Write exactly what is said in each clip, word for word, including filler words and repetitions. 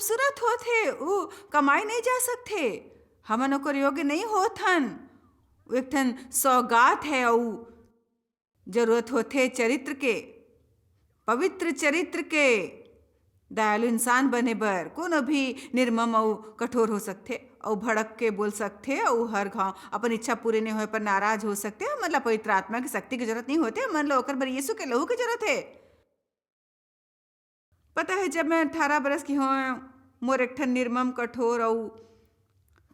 खूबसूरत होथे, ऊ कमाए नहीं जा सकथे। हमन ओकर योग्य नहीं होथन। वो एक ठन सौगात है, अऊ जरूरत होथे चरित्र के, पवित्र चरित्र के। दयालु इंसान बने बर कोनो भी निर्मम अऊ कठोर हो सकथे, अऊ भड़क के बोल सकथे, अऊ हर घाव अपन इच्छा पूरे नहीं होए पर नाराज हो सकथे। हमन ला पवित्र आत्मा के शक्ति के जरूरत नहीं होथे, हमन ला ओकर बर यीशु के लहू के जरूरत है। पता है, जब मैं अठारह बरस की हों, मोर एक ठन निर्मम, कठोर अऊ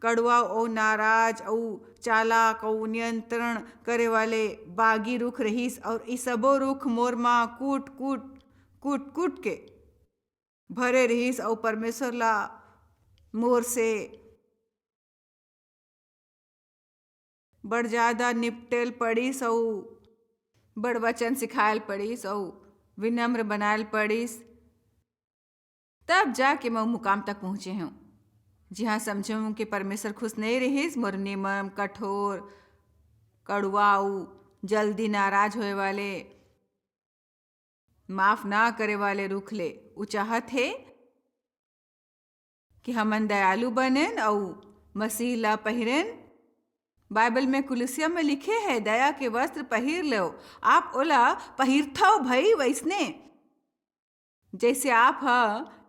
कड़वा अऊ नाराज अऊ चालाक अऊ नियंत्रण करे वाले बागी रुख रहिस, अऊ ई सबो रुख मोर मा कूट कूट, कूट कूट के भरे रहिस, अऊ परमेश्वर ला मोर से बड़ ज्यादा निपटेल पड़िस, अऊ बड़ वचन सिखायल पड़िस, अऊ विनम्र बनायल पड़िस। तब जाके मैं मुकाम तक पहुँचे हूँ, जिहाँ समझे हूँ कि परमेश्वर खुश नहीं रहिस मोर निमम, कठोर, कड़वा अऊ जल्दी नाराज होए वाले, माफ ना करे वाले रुख ले। ऊ चाहत हे कि हमन दयालु बनेन अऊ मसीह ला पहिरेन। बाइबल में कुलुसिया में लिखे है, "दया के वस्त्र पहिर लो।" आप ओला पहिरथव भई वैसने, जैसे आप ह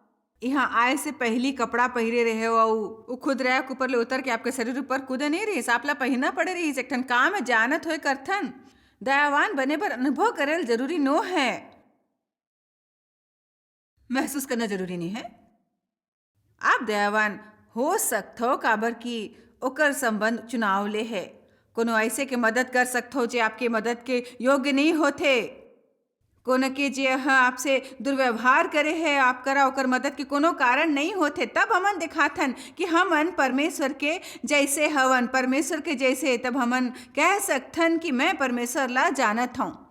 इहाँ आए से पहली कपड़ा पहिरे रहे हो, अऊ ऊ खुद रैक ऊपर ले उतर के आपके शरीर ऊपर कूदे नहीं रहिस, आप ला पहिरना पड़े रहिस। एक ठन काम है, जानत होए करथन। दयावान बने बर अनुभव करेल जरूरी नो है, महसूस करना जरूरी नहीं है। आप दयावान हो सकथो, काबर कि ओकर संबंध चुनाव ले है। कोनो ऐसे के मदद कर सकथो, जे आपके मदद के योग्य नहीं होथे। कोनो के जे ह आपसे दुर्व्यवहार करे है, आप करा ओकर मदद के कोनो कारण नहीं होथे, तब हमन दिखाथन कि हमन परमेश्वर के जैसे हवन, परमेश्वर के जैसे। तब हमन कह सकथन कि मैं परमेश्वर ला जानत हूँ।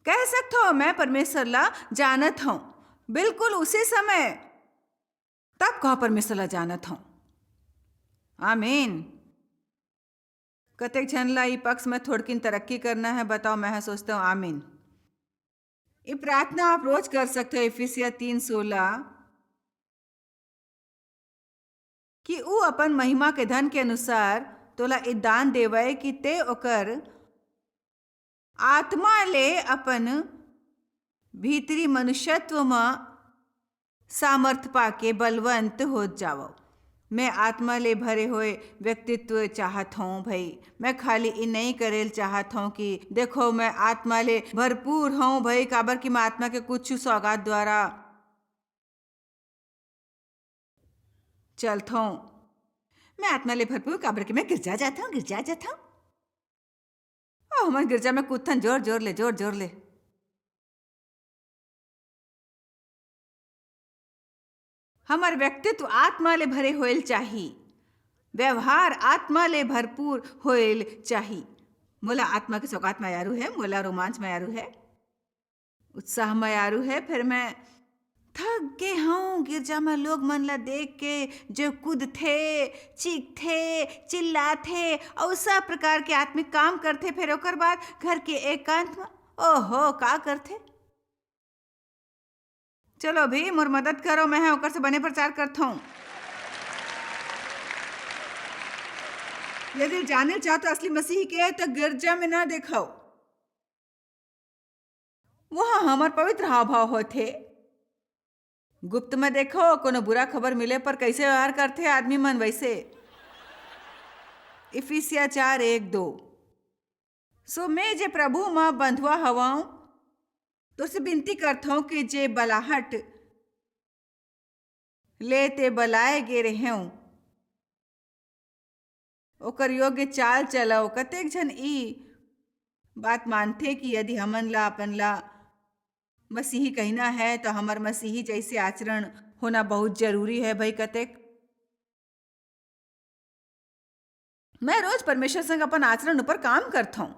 कह सकथो, "मैं परमेश्वर ला जानत हूँ।" बिल्कुल उसी समय तब कह, "परमेश्वर ला जानत हूँ।" आमीन। कतेक झन ला ई पक्ष में थोड़किन तरक्की करना है, बताओ, मैं ह सोचता हूँ, आमीन। ये प्रार्थना आप रोज कर सकते हो, इफिसिया तीन सोलह, कि ऊ अपन महिमा के धन के अनुसार तोला ई दान देवय कि ते ओकर आत्मा ले अपन भीतरी मनुष्यत्व म सामर्थ पाके बलवंत होत जावव। मैं आत्मा ले भरे होए व्यक्तित्व चाहत हौं भई। मैं खाली ई नई करेल चाहत हौं कि देखो, मैं आत्मा ले भरपूर हौं भई, काबर कि मैं आत्मा के कुछ सौगात द्वारा चलत हौं। मैं आत्मा ले भरपूर काबर कि मैं गिरजा जात हौं, गिरजा जात हौं। ओ, हमन गिरजा में कूदथन जोर जोर ले, जोर जोर ले। हमर व्यक्तित्व आत्मा ले भरे होएल चाही, व्यवहार आत्मा ले भरपूर होएल चाही। मोला आत्मा के सौगात मयारू है, मोला रोमांच मयारू है, उत्साह मयारू है। फिर मैं थक गे हूँ गिरजा में लोग मन ला देख के, जो कूदथे, चीखथे, चिल्लाथे और सब प्रकार के आत्मिक काम करथे। फिर ओकर बाद घर के एकांत में, ओहो, का करथे? चलो भी, मोर मदद करो, मैं ह ओकर से बने प्रचार करत हूँ। यदि जाने चाहत असली मसीही के, तो गिरजा में ना देखो। वहाँ हमर पवित्र हाव भाव होथे। गुप्त में देखो, कोनो बुरा खबर मिले पर कैसे व्यवहार करथे आदमी मन, वैसे। इफिसिया चार एक दो। सो मैं जे प्रभु म बंधुआ हवंव, तोसे बिनती करथंव कि जे बलाहट ले ते बलाए गे रेहेंव, ओकर योग्य चाल चलव। कतेक झन ई बात मानथे कि यदि हमन ला अपन ला मसीही कहिना है, तो हमर मसीही जैसे आचरण होना बहुत जरूरी है। भाई, कतेक मैं रोज परमेश्वर संग अपन आचरण ऊपर काम करथंव।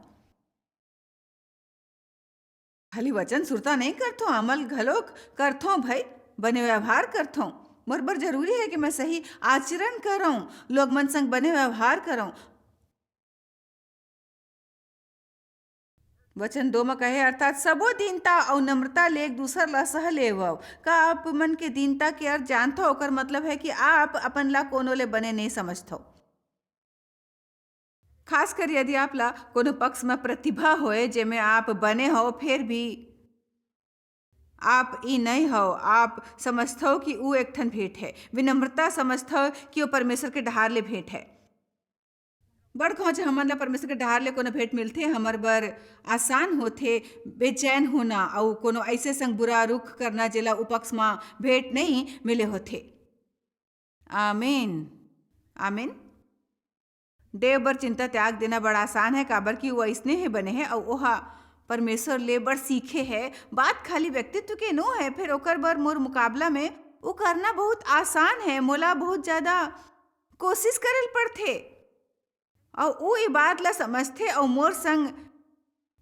खाली वचन सुरता नहीं करथंव, अमल घलोक करथंव भाई, बने व्यवहार करथंव। मोर बर जरूरी है कि मैं सही आचरण करंव, लोग मन संग बने व्यवहार करंव। वचन दो म कहे, अर्थात सबो दीनता अउ नम्रता ले एक दूसर ला सह लेवव। का आप मन के दीनता के अर्थ जानथव? ओकर मतलब है कि आप अपन ला कोनो ले बने नहीं समझथव। खासकर यदि आप ला कोनो पक्ष म प्रतिभा होए, जेमे आप बने हो, फिर भी आप ई नहीं हो, आप समझथव कि ऊ एक ठन भेंट है। विनम्रता समझथव कि वो परमेश्वर के डहार ले भेंट है। बड़ कहूँ, हमन ला परमेश्वर के डहार ले कोनो भेंट मिलथे, हमर बर आसान होथे बेचैन होना अउ कोनो ऐसे संग बुरा रुख करना, जेला ऊ पक्ष म भेंट नहीं मिले होथे। आमीन। आमीन। देव बर चिंता त्याग देना बड़ा आसान है, काबर कि वो अइसने हे बने है अउ ओहा परमेश्वर ले बड़ सीखे है। बात खाली व्यक्तित्व के नो है, फिर ओकर बर मोर मुकाबला में वो करना बहुत आसान है। मोला बहुत ज्यादा कोशिश करे ल पड़थे अउ वो ये बात ला समझथे अउ मोर संग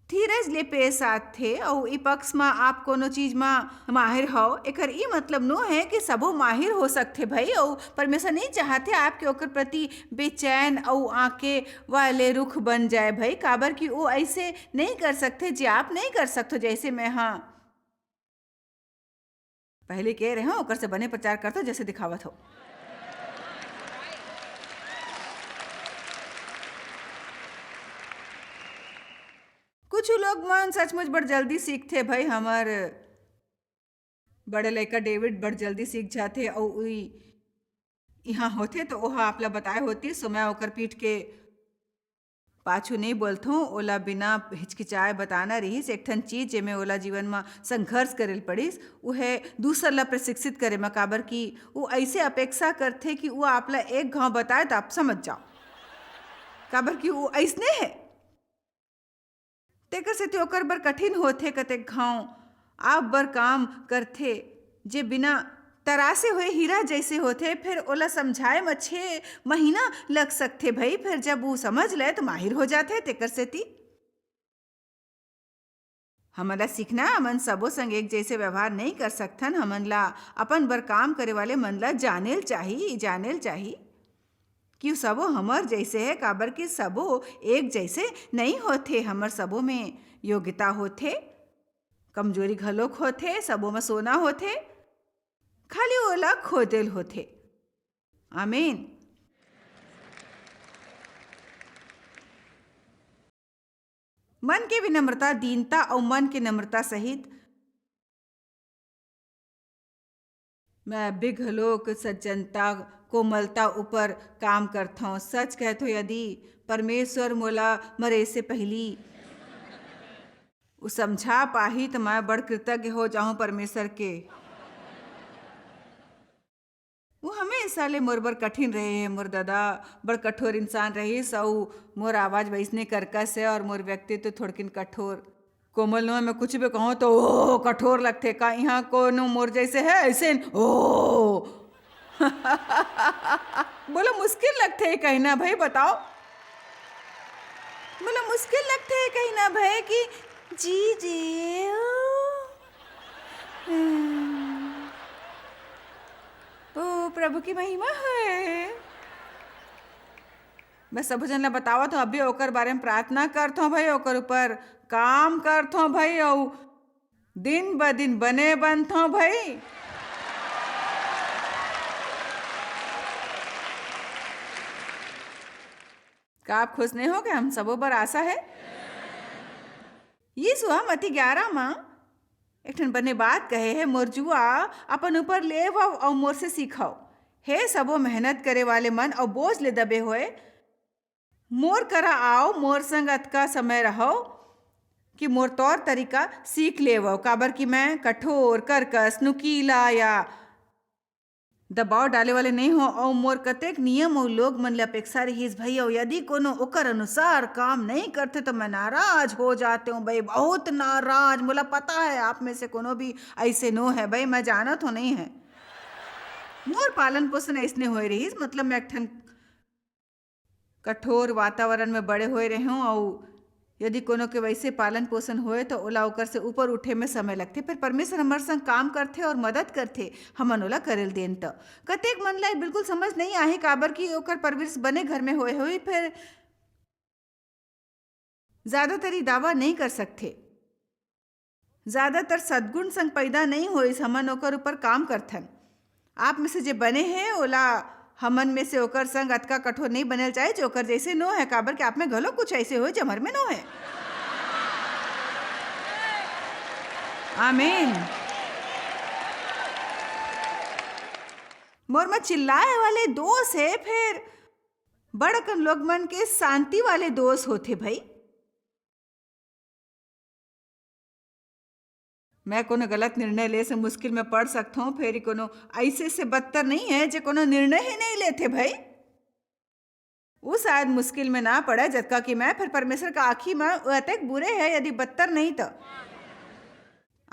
धीरज ले पेश आथे। अउ ई पक्ष म आप कोनो चीज म माहिर हव, एकर ई मतलब नो है कि सबो माहिर हो सकथे भाई। अउ परमेश्वर नहीं चाहथे आपके ओकर प्रति बेचैन अउ आके वाले रुख बन जाए भाई, काबर कि वो ऐसे नहीं कर सकथे जे आप नहीं कर सकथो, जैसे मैं हाँ पहले कह रहे हो, ओकर से बने प्रचार करथो, जैसे दिखावत हो। कुछ लोग मन सचमुच बड़ जल्दी सीखथे भाई, हमर बड़े लइका डेविड बड़ जल्दी सीख जाथे, अउ उई इहाँ होथे तो ओहा आप ला बताए होती, सो मैं ओकर पीठ के पाछू नहीं बोलथों, ओला बिना हिचकिचाए बताना रिहिस। एक ठन चीज जेमे ओला जीवन म संघर्ष करे ल पड़िस, उहे दूसर ला प्रशिक्षित करे म, काबर कि वो ऐसे अपेक्षा करथे कि वो आप ला एक घाव बताए त आप समझ जाओ, काबर कि वो ऐसने है। तेकर सेती ओकर बर कठिन होथे, कतेक घाव आप बर काम करथे, जे बिना तरासे हुए हीरा जैसे होथे, फिर ओला समझाए म छे महीना लग सकथे भई, फिर जब वो समझ ले तो माहिर हो जाथे। तेकर सेती हमन ला सीखना, हमन सबो संग एक जैसे व्यवहार नहीं कर सकथन। हमन ला अपन बर काम करे वाले मन ला जाने ल चाही, जाने ल चाही कि सबो हमर जैसे है, काबर कि सबो एक जैसे नहीं होथे। हमर सबो में योग्यता होथे, कमजोरी घलोक होथे, सबो में सोना होथे, खाली ओला खोदेल होथे। आमीन। मन के विनम्रता, दीनता अउ मन के नम्रता सहित मैं अभी घलोक सज्जनता, कोमलता ऊपर काम करथौं। सच कहथौं, यदि परमेश्वर मोला मरे से पहिली उ समझा पाही, त मैं बड़ कृतज्ञ हो जाहूं परमेश्वर के। वो हमेशा ले मोर बर कठिन रहे हे। मोर ददा बड़ कठोर इंसान रहिस, अउ मोर आवाज वैसने करकस हे, और मोर व्यक्तित्व थोड़किन कठोर। कोमल नोहे, मैं कुछ भी कहूँ तो ओ कठोर लगथे। का यहाँ कोनो मोर जैसे है ऐसे न? ओ बोलो, मुश्किल लगथे कहना भाई, बताओ। बोलो, मुश्किल लगथे कहना भाई कि जी जी ओ, हम्म, ओ प्रभु की महिमा है। मैं सबो जन ला बतावत हूँ, अभी ओकर बारे में प्रार्थना करथौं भाई, ओकर ऊपर काम करथौं भाई, अउ दिन ब दिन बने बनथौं भाई। का आप खुश नहीं हो के हम सबो बर आशा है? यीशु ह मत्ती ग्यारह म एक ठन बने बात कहे हे, "मोर जुआ अपन ऊपर लेवव अउ मोर से सीखव, हे सबो मेहनत करे वाले मन अउ बोझ ले दबे होए, मोर करा आओ, मोर संग अतका समय रहव कि मोर तौर तरीका सीख लेवव, काबर कि मैं कठोर, करकस, नुकीला या दबाव डाले वाले नहीं हो, अउ मोर कतेक नियम अउ लोग मन ले अपेक्षा रहिस भई, अउ यदि कोनो ओकर अनुसार काम नहीं करथे तो मैं नाराज हो जाते हूँ भई, बहुत नाराज। मोला पता है आप में से कोनो भी ऐसे नो है भई, मैं जानत हो नहीं है। मोर पालन पोषण ऐसने होए रहिस, मतलब मैं एक ठन कठोर वातावरण में बड़े होए रहे हों, अउ यदि कोनो के वैसे पालन पोषण होए तो ओला ओकर से ऊपर उठे में समय लगथे। फिर परमेश्वर हमर संग काम करथे और मदद करथे, हमन ओला करे ल देन त। कतेक मन ला बिल्कुल समझ नहीं आहे, काबर कि ओकर परवरिश बने घर में होए होही, फिर ज्यादातर ही दावा नहीं कर सकथे। ज्यादातर सद्गुण संग पैदा नहीं होइस, हमन ओकर ऊपर काम करथन। आप में से जे बने हे, ओला हमन में से ओकर संग अतका कठोर नहीं बनल चाहे, जो ओकर जैसे नो है, काबर के आप में घलो कुछ ऐसे हो, जो हमर में नो है। आमीन। मोर में चिल्लाए वाले दोष हे, फेर बड़ अकन लोग मन के शांति वाले दोष होथे भाई। मैं कोनो गलत निर्णय ले से मुश्किल में पड़ सकथों, फेर कोनो ऐसे से बदतर नहीं है जे कोनो निर्णय ही नहीं लेथे भाई। वो शायद मुश्किल में ना पड़े जतका कि मैं, फिर परमेश्वर का आँखी में वो अतेक बुरे है, यदि बदतर नहीं तो।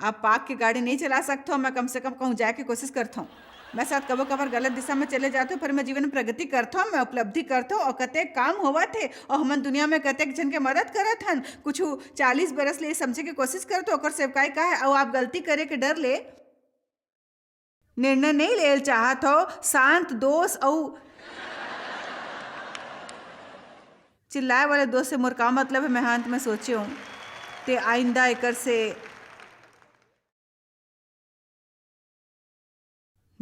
आप पाक के गाड़ी नहीं चला सकथो, मैं कम से कम कहूँ जाए के कोशिश करथो। मैं शायद कबो कबर गलत दिशा में चले जाथो, पर मैं जीवन में प्रगति करथो, मैं उपलब्धि करथो, और कतेक काम होवत हे, और हमन दुनिया में कतेक झन के मदद करत हन। कुछ चालीस बरस ले समझे के कोशिश करथो, ओकर सेवकाई का है, और आप गलती करे के डर ले निर्णय नहीं लेल चाहत हो, शांत दोष अउ चिल्लाए वाले दोष से मोर का मतलब है, मैं अंत में सोचे हूँ। ते आइंदा एकर से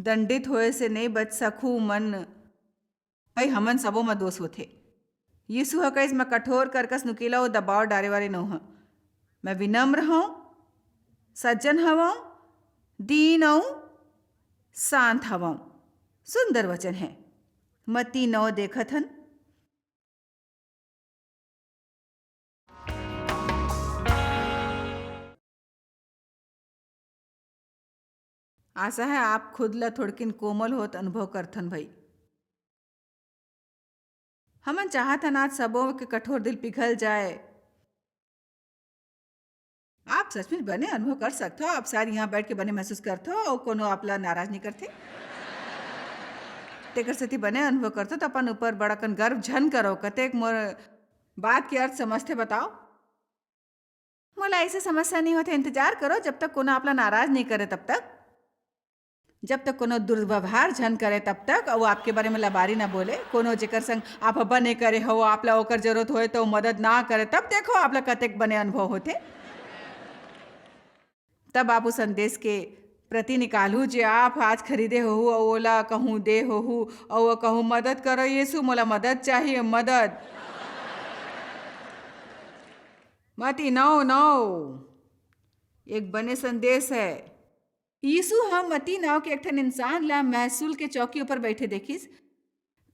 दंडित होए से नहीं बच सकू मन। भाई, हमन सबो म दोष होथे। यीशु ह कहिस, "मैं कठोर कर कस नुकीला अउ दबाव डारे वाले नोहं। मैं विनम्र हूँ, सज्जन हवं, दीन अउ शांत हवं।" सुंदर वचन है। मत्ती नौ देखत हन। आशा है आप खुद ला थोड़किन कोमल होत अनुभव करथन भई। हमन चाहत हन आज सबो के कठोर दिल पिघल जाए। आप सचमुच बने अनुभव कर सकथो, आप शायद यहाँ बैठ के बने महसूस करथो और कोनो आप ला नाराज नहीं करथे। तेकर सेती बने अनुभव करथो तो अपन ऊपर बड़कन गर्व झन करो। कतेक मोर बात के अर्थ समझथे बताओ? मोला ऐसे समस्या नहीं होथे, इंतजार करो जब तक कोनो आप ला नाराज नहीं करे तब तक। जब तक कोनो दुर्व्यवहार झन करे तब तक, अउ आपके बारे में लबारी ना बोले। कोनो जेकर संग आप बने करे हो, आप ला ओकर जरूरत होए तो मदद ना करे, तब देखो आप ला कतेक बने अनुभव होथे। तब आप उस संदेश के प्रति निकालू जे आप आज खरीदे होहू अउ ओला कहूँ दे होहू अउ कहूँ, "मदद करो यीशु, मोला मदद चाहिए, मदद।" मती नौ नौ एक बने संदेश है। यीशु ह मती नाव के एक ठन इंसान ला महसूल के चौकी ऊपर बैठे देखिस,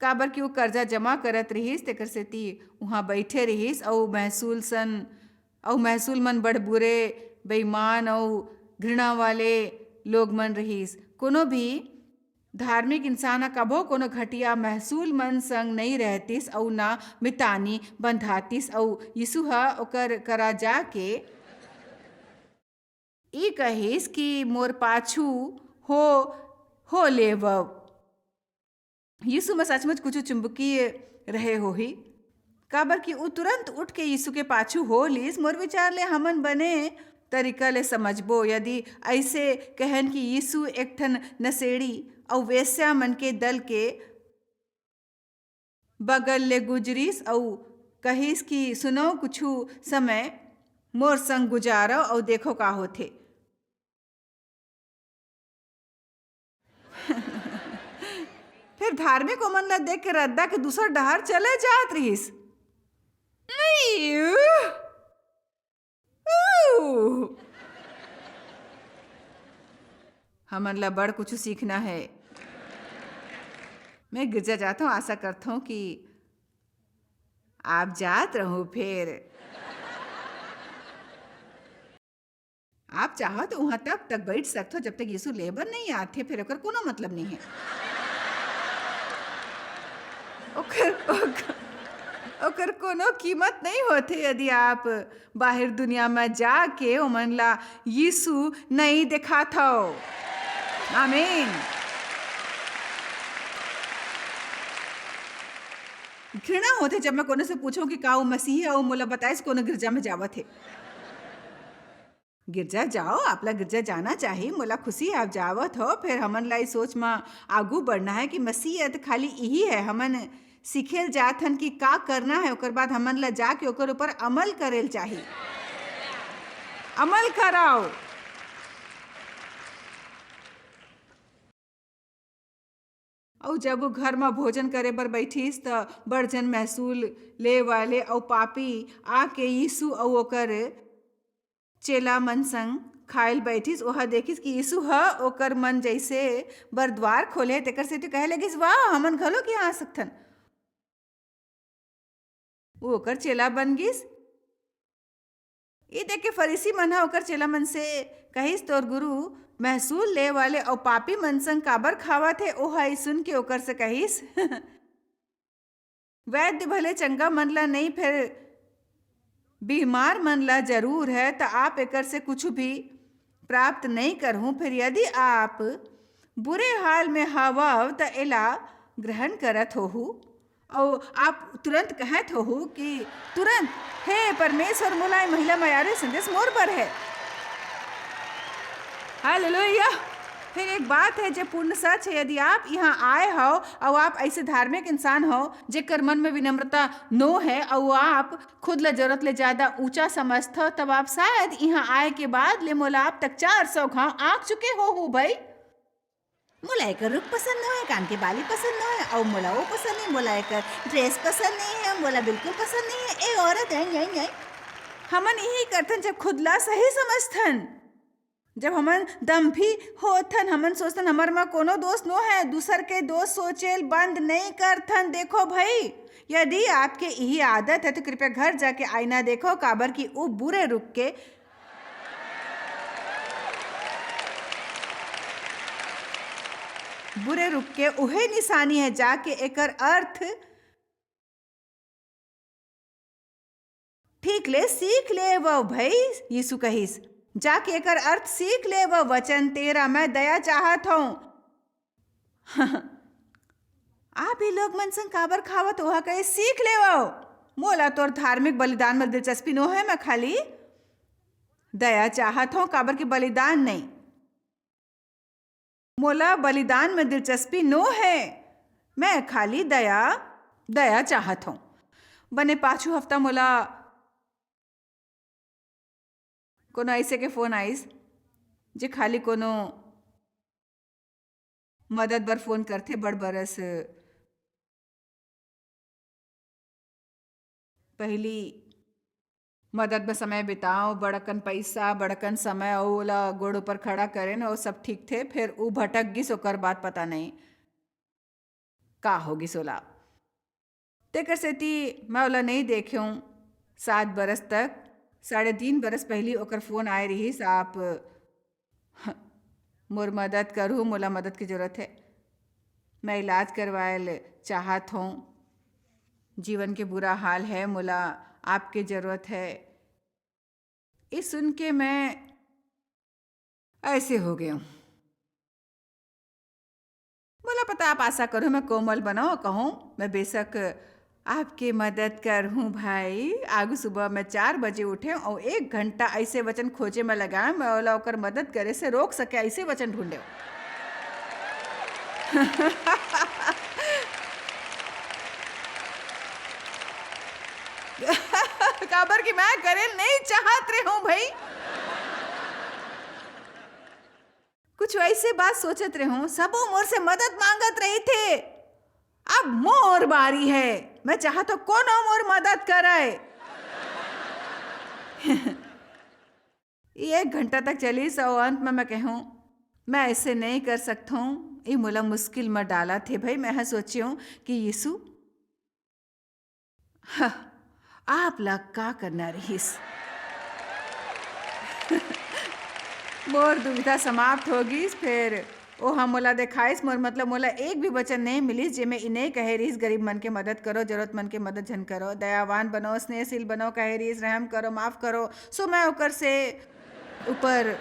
काबर कि वो कर्जा जमा करत रिहिस, तेकर सेती उहाँ बैठे रिहिस, अऊ महसूल सन, अऊ महसूल मन बड़ बुरे, बेईमान अऊ घृणा वाले लोग मन रिहिस। कोनो भी धार्मिक इंसान ह कभो कोनो घटिया महसूल मन संग नइं रहतिस, अऊ ना मितानी बंधातिस, अऊ यीशु ह ओकर करा जाके ई कहिस कि मोर पाछू हो, हो लेवव। यीशु म सचमुच कुछु चुंबकीय रहे होही, काबर कि ऊ तुरंत उठ के यीशु के पाछू हो लीस। मोर विचार ले हमन बने तरीका ले समझबो, यदि अइसे कहन कि यीशु एक ठन नशेड़ी अऊ वेश्या मन के दल के बगल ले गुजरिस अऊ कहिस कि सुनव, कुछु समय मोर संग गुजारव अऊ देखव का होथे। फेर धार्मिक ओमन ला देख के रद्दा के दूसर डहर चले जात रिहिस। हमन ला बड़ कुछु सीखना है। मैं गिरजा जात हूँ, आशा करत हूँ कि आप जात रहू फेर। आप चाहो तो उहाँ तब तक बैठ सकथो, जब तक यीशु लेबर नहीं आथे, फिर ओकर कोनो मतलब नहीं है। ओकर, ओकर, ओकर कोनो कीमत नहीं होथे, यदि आप बाहिर दुनिया में जाके ओमन ला यीशु नहीं देखाथो। आमीन। घृणा होथे, जब मैं कोनो से पूछूं कि का वो मसीही है, वो मोला बताइस कोनो गिरजा में जावत है। गिरजा जाओ, आपला गिरजा जाना चाही, मोला खुशी है आप जावत हो। फिर हमन ला इस सोच म आगू बढ़ना है कि मसीहत खाली इही है, हमन सीखेल जात हन कि का करना है, ओकर बाद हमन ला जाके ओकर ऊपर अमल करेल चाही। अमल कराओ। अउ जब वो घर म भोजन करे बर बइठिस, त बड़ झन महसूल ले वाले अउ पापी आके यीशु अउ ओकर चेला मन संग खायल बइठिस। ओहा देखिस कि यीशु ह ओकर मन जइसे बर द्वार खोले हे, तेकर सेती कहे लगिस, "वाह, हमन घलो के आ सकथन।" वो ओकर चेला बन गिस। ये देख के फरीसी मन ह ओकर चेला मन से कहिस, "तोर गुरु महसूल ले वाले अउ पापी मन संग काबर खावत हे?" ओहा ई सुन के ओकर से कहिस, "वैद्य भले चंगा मन ला नहीं, फेर बीमार मन ला जरूर है, त आप एकर से कुछ भी प्राप्त नहीं करहूँ। फिर यदि आप बुरे हाल में हवव, त एला ग्रहण करत होहू।" अउ आप तुरंत कहत होहू कि तुरंत, "हे परमेश्वर, मोला ए महिला मयारू संदेश मोर बर है।" हालेलुया। फिर एक बात है, जे पूर्ण सच है, यदि आप यहाँ आए हो और आप ऐसे धार्मिक इंसान हो, जेकर मन में विनम्रता नो है, और आप खुद ला जरूरत ले ज्यादा ऊंचा समझत हो, तब आप शायद यहाँ आए के बाद ले मोला अब तक चार सौ घाव आंक चुके हो, हो भाई। मोला एकर रुख पसंद नोहे, कान के बाली पसंद नोहे, अउ मोला वो पसंद नहीं, मोला एकर ड्रेस पसंद नहीं है, मोला बिल्कुल पसंद नहीं है, ए औरत है, नहीं, नहीं। हमन यही करथन, जब खुद ला सही समझथन, जब हमन दम्भी होथन, हमन सोचथन, हमर म कोनो दोष नो है, दूसर के दोष सोचेल बंद नहीं करथन। देखो भाई, यदि आपके यही आदत है, तो कृपया घर जाके आईना देखो, काबर कि वो बुरे रुख के, बुरे रुख के उहे निशानी है, जाके एकर अर्थ ठीक ले सीख ले वो भई, यीशु कहिस, "जाके एकर अर्थ सीख ले वो।" वचन तेरह, "मैं दया चाहत हूँ।" आप ही लोग मन संग काबर खावत, ओहा कहे, "सीख ले वो।" मोला तोर धार्मिक बलिदान में दिलचस्पी नो है, मैं खाली दया चाहत हूँ, काबर के बलिदान नहीं। मोला बलिदान में दिलचस्पी नो है, मैं खाली दया, दया चाहत हूँ। बने पाछू हफ्ता मोला कोनो ऐसे के फोन आइस, जे खाली कोनो मदद बर फोन करथे, बड़ बरस पहिली मदद में समय बिताओ, बड़कन पैसा, बड़कन समय, अउ ओला गोड़ ऊपर खड़ा करेन, अउ सब ठीक थे। फिर ऊ भटक गिस, ओकर बाद पता नहीं का हो गिस ओला। तेकर सेती मैं ओला नहीं देखे हूँ सात बरस तक। साढ़े तीन बरस पहिली ओकर फोन आए रिहिस, "आप मोर मदद करू, मोला मदद की जरूरत है, मैं इलाज करवायल चाहत हूँ, जीवन के बुरा हाल है, मोला आपके जरूरत है।" ये सुन के मैं ऐसे हो गया हूँ। मोला पता, आप आशा करो मैं कोमल बनाओ, कहूँ मैं बेशक आपके मदद करहूँ भाई। आगू सुबह मैं चार बजे उठे और एक घंटा ऐसे वचन खोजे में लगा, मैं ओला ओकर मदद करे से रोक सके, ऐसे वचन ढूंढे। काबर कि मैं करे नहीं चाहत रहे हूँ भाई। कुछ वैसे बात सोचत रहे हूँ, सबो मोर से मदद मांगत रही थे। अब मोर बारी है, मैं चाहत हूँ कोनो मोर मदद करे। ये एक घंटा तक चलिस अउ अंत में मैं कहूँ, "मैं ऐसे नहीं कर सकता हूँ, ये मोला मुश्किल में डाला थे भाई।" मैं ह सोचे हूँ कि यीशु, ह, आप ला का करना रहिस? मोर दुविधा समाप्त हो गिस, फिर ओहा मोला देखाइस, मोर मतलब मोला एक भी वचन नहीं मिलिस, जेमे ई नहीं कहे रिहिस, "गरीब मन के मदद करो, जरूरतमंद के मदद झन करो, दयावान बनो, स्नेहशील बनो," कहे रिहिस, "रहम करो, माफ करो।" सो मैं ओकर से ऊपर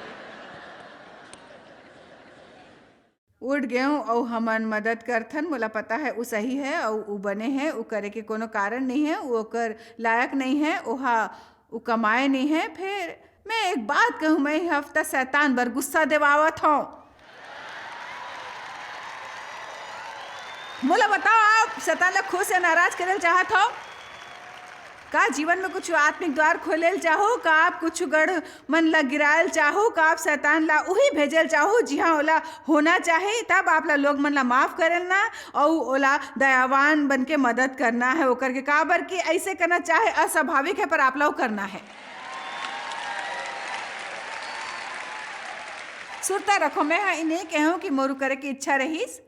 उठ गेंव अउ हमन मदद करथन। मोला पता है ऊ सही है अउ ऊ बने है, ऊ करे के कोनो कारण नहीं है, ऊ ओकर लायक नहीं है, ओहा ऊ कमाए नहीं है। फिर मैं एक बात कहूँ, मैं ये हफ्ता शैतान बर गुस्सा देवावत हूँ। मोला बताओ, आप शैतान ला खुश या नाराज करे ल चाहत हो? का जीवन में कुछ आत्मिक द्वार खोले ल चाहो? का आप कुछ गढ़ मन ला गिराए ल चाहो? का आप शैतान ला उही भेजे ल चाहो, जिहाँ ओला होना चाही? तब आप ला लोग मन ला माफ करे ल ना, अउ ओला दयावान बन के मदद करना है ओकर के, काबर कि ऐसे करना चाहे अस्वाभाविक है, पर आप ला वो करना है। सुरता रखो, मैं हा ई नहीं कहूँ कि मोर उ करे के इच्छा रहिस,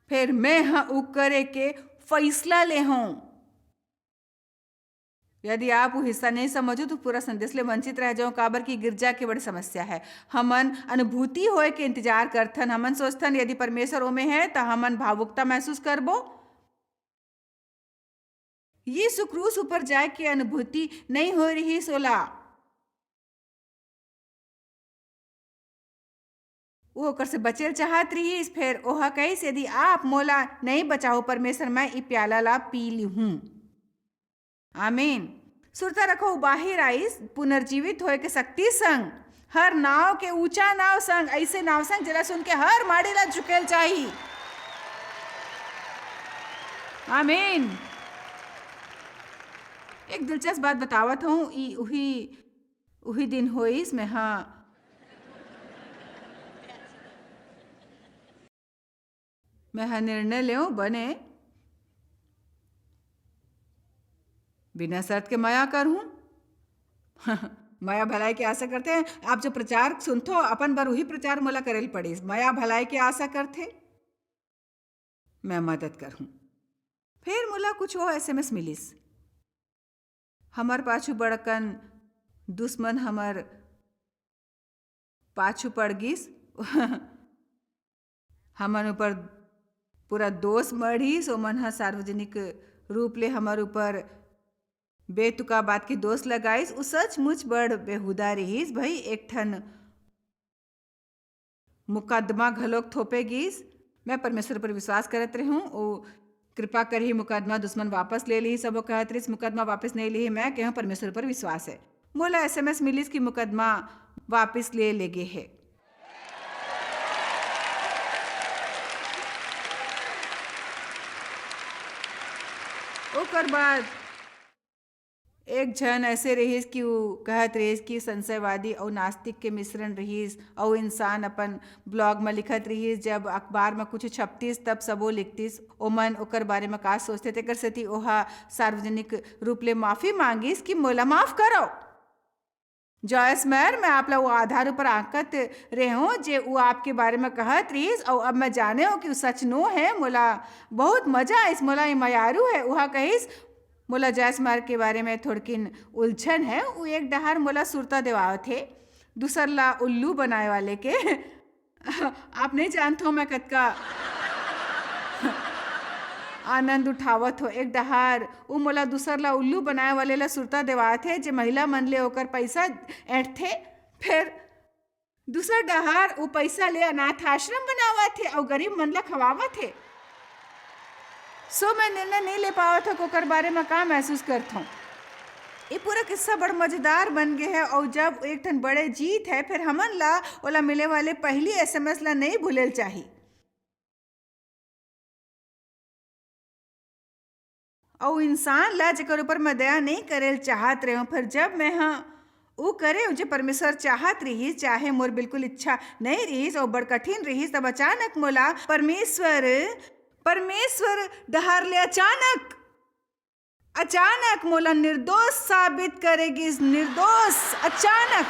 फेर मैं हा उ करे के फैसला ले हूँ। यदि आप वो हिस्सा नहीं समझो, तो पूरा संदेश ले वंचित रह जाओ, काबर कि गिरजा के बड़ी समस्या है। हमन अनुभूति होए के इंतजार करथन। हमन सोचथन, यदि परमेश्वर ओमे है, त हमन भावुकता महसूस करबो। यीशु क्रूस ऊपर जाए के अनुभूति नहीं हो रहिस ओला। वो ओकर से बचे ल चाहत रिहिस, फेर ओह कहिस, "यदि आप मोला नहीं बचाओ, परमेश्वर, मैं ई प्याला ला पी लिहूं।" आमीन। सुरता रखो, वो बाहिर आइस, पुनर्जीवित होए के शक्ति संग, हर नाव के ऊंचा नाव संग, ऐसे नाव संग, जेला सुन के हर माड़ी ला झुकेल चाही। आमीन। एक दिलचस्प बात बतावत हूँ, ई उही, उही दिन होइस, मैं हा, मैं हा निर्णय लेव, बने बिना शर्त के मया करहूं। मया भलाई के आशा करथे। आप जो प्रचार सुनथो, अपन बर उही प्रचार मोला करे ल पड़िस। मया भलाई के आशा करथे, मैं मदद करहूं। फेर मोला कुछ वो एसएमएस मिलिस। हमर पाछू बड़कन दुश्मन हमर पाछू पड़ गिस। हमन ऊपर पूरा दोष मढ़िस। ओमन ह सार्वजनिक रूप ले हमर ऊपर बेतुका बात के दोष लगाइस। उ सचमुच बड़ बेहुदा रिहिस भई। एक ठन मुकदमा घलोक थोपे गिस। मैं परमेश्वर पर विश्वास करत रहूं, ओ कृपा करही, मुकदमा दुश्मन वापस ले लिही। सबो कहत रिहिस, "मुकदमा वापस नहीं लिही।" मैं कहूं, "परमेश्वर पर विश्वास है।" मोला एसएमएस मिलिस कि मुकदमा वापस ले लेगे हे। ओकर बाद एक झन ऐसे रहिस कि उ कहत रहिस कि संशयवादी अउ नास्तिक के मिश्रण रहिस, अउ इंसान अपन ब्लॉग म लिखत रहिस, जब अखबार म कुछ छपतिस, तब सबो लिखतिस, ओमन ओकर बारे म का सोचथे, तेकर सेती ओहा सार्वजनिक रूप ले माफी मांगिस कि मोला माफ करो। जॉयस मेयर, मैं आप ला वो आधार ऊपर आंकत रेहे हों, जे वो आपके बारे में कहत रहिस, अउ अब मैं जाने हों कि वो सच नो हे। मोला बहुत मजा आइस, मोला ये मयारू हे। उहा कहिस, "मोला जॉयस मेयर के बारे में थोड़किन उलझन हे। वो एक डहार मोला सुरता देवावत हे, दूसर ला उल्लू बनाए वाले के।" आप नहीं जानत हो मैं कतका आनंद उठावत हो। एक डहार वो मोला दूसर ला उल्लू बनाए वाले ला सुरता देवात हे, जे महिला मन ले ओकर पैसा ऐंठथे, फिर दूसर डहार वो पैसा ले अनाथ आश्रम बनावत हे अउ गरीब मन ला खवावत हे। सो मैं निर्णय नहीं ले पावत हो कि ओकर बारे में का महसूस करत हूँ। ये पूरा किस्सा बड़ मजेदार बन गए है। और जब एक ठन बड़े जीत है, फिर हमन ला ओला मिले वाले पहली एसएमएस ला नहीं भूले ल चाही। अउ इंसान ला, जेकर ऊपर मैं दया नहीं करे ल चाहत रहे हूँ, फिर जब मैं ह उ करे, जे परमेश्वर चाहत रहिस, चाहे मोर बिल्कुल इच्छा नहीं रहिस और बड़ कठिन रहिस, तब अचानक मोला परमेश्वर, परमेश्वर डहार ले अचानक, अचानक मोला निर्दोष साबित करे गिस, निर्दोष, अचानक।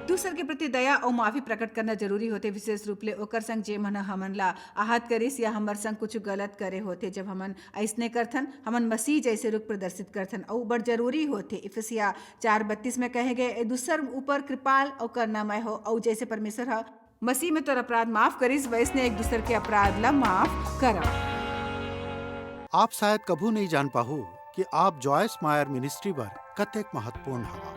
दूसर के प्रति दया अउ माफी प्रकट करना जरूरी होथे, विशेष रूप ले ओकर संग, जे मन ह हमन ला आहत करिस या हमर संग कुछ गलत करे होथे। जब हमन अइसने करथन, हमन मसीह जैसे रुख प्रदर्शित करथन, अउ बड़ जरूरी होथे। इफिसिया चार बत्तीस में कहे गए, "ए दूसर ऊपर कृपाल अउ करुणामय हो, अउ जैसे परमेश्वर ह मसीह में तोर अपराध माफ करिस, वैसने एक दूसर के अपराध ला माफ करव।" आप शायद कभू नहीं जान पाहू कि आप जॉयस मायर मिनिस्ट्री बर कतेक महत्वपूर्ण हवा।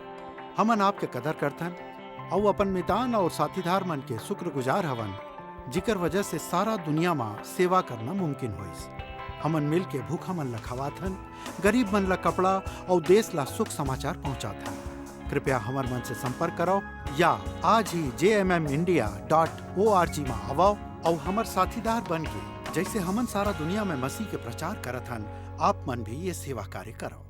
हमन आपके कदर करथन अउ अपन मितान और साथीदार मन के शुक्रगुजार हवन, जिकर वजह से सारा दुनिया मा सेवा करना मुमकिन होइस। हमन मिल के भूखा मन ला खवाथन, गरीब मन ला कपड़ा और देश ला सुख समाचार पहुंचाथन। कृपया हमर मन से संपर्क करव या आज ही जे M M India dot O R G म आवव अउ हमर साथीदार बन के, जइसे हमन सारा दुनिया में मसीह के प्रचार करत हन, आप मन भी ये सेवा कार्य करव।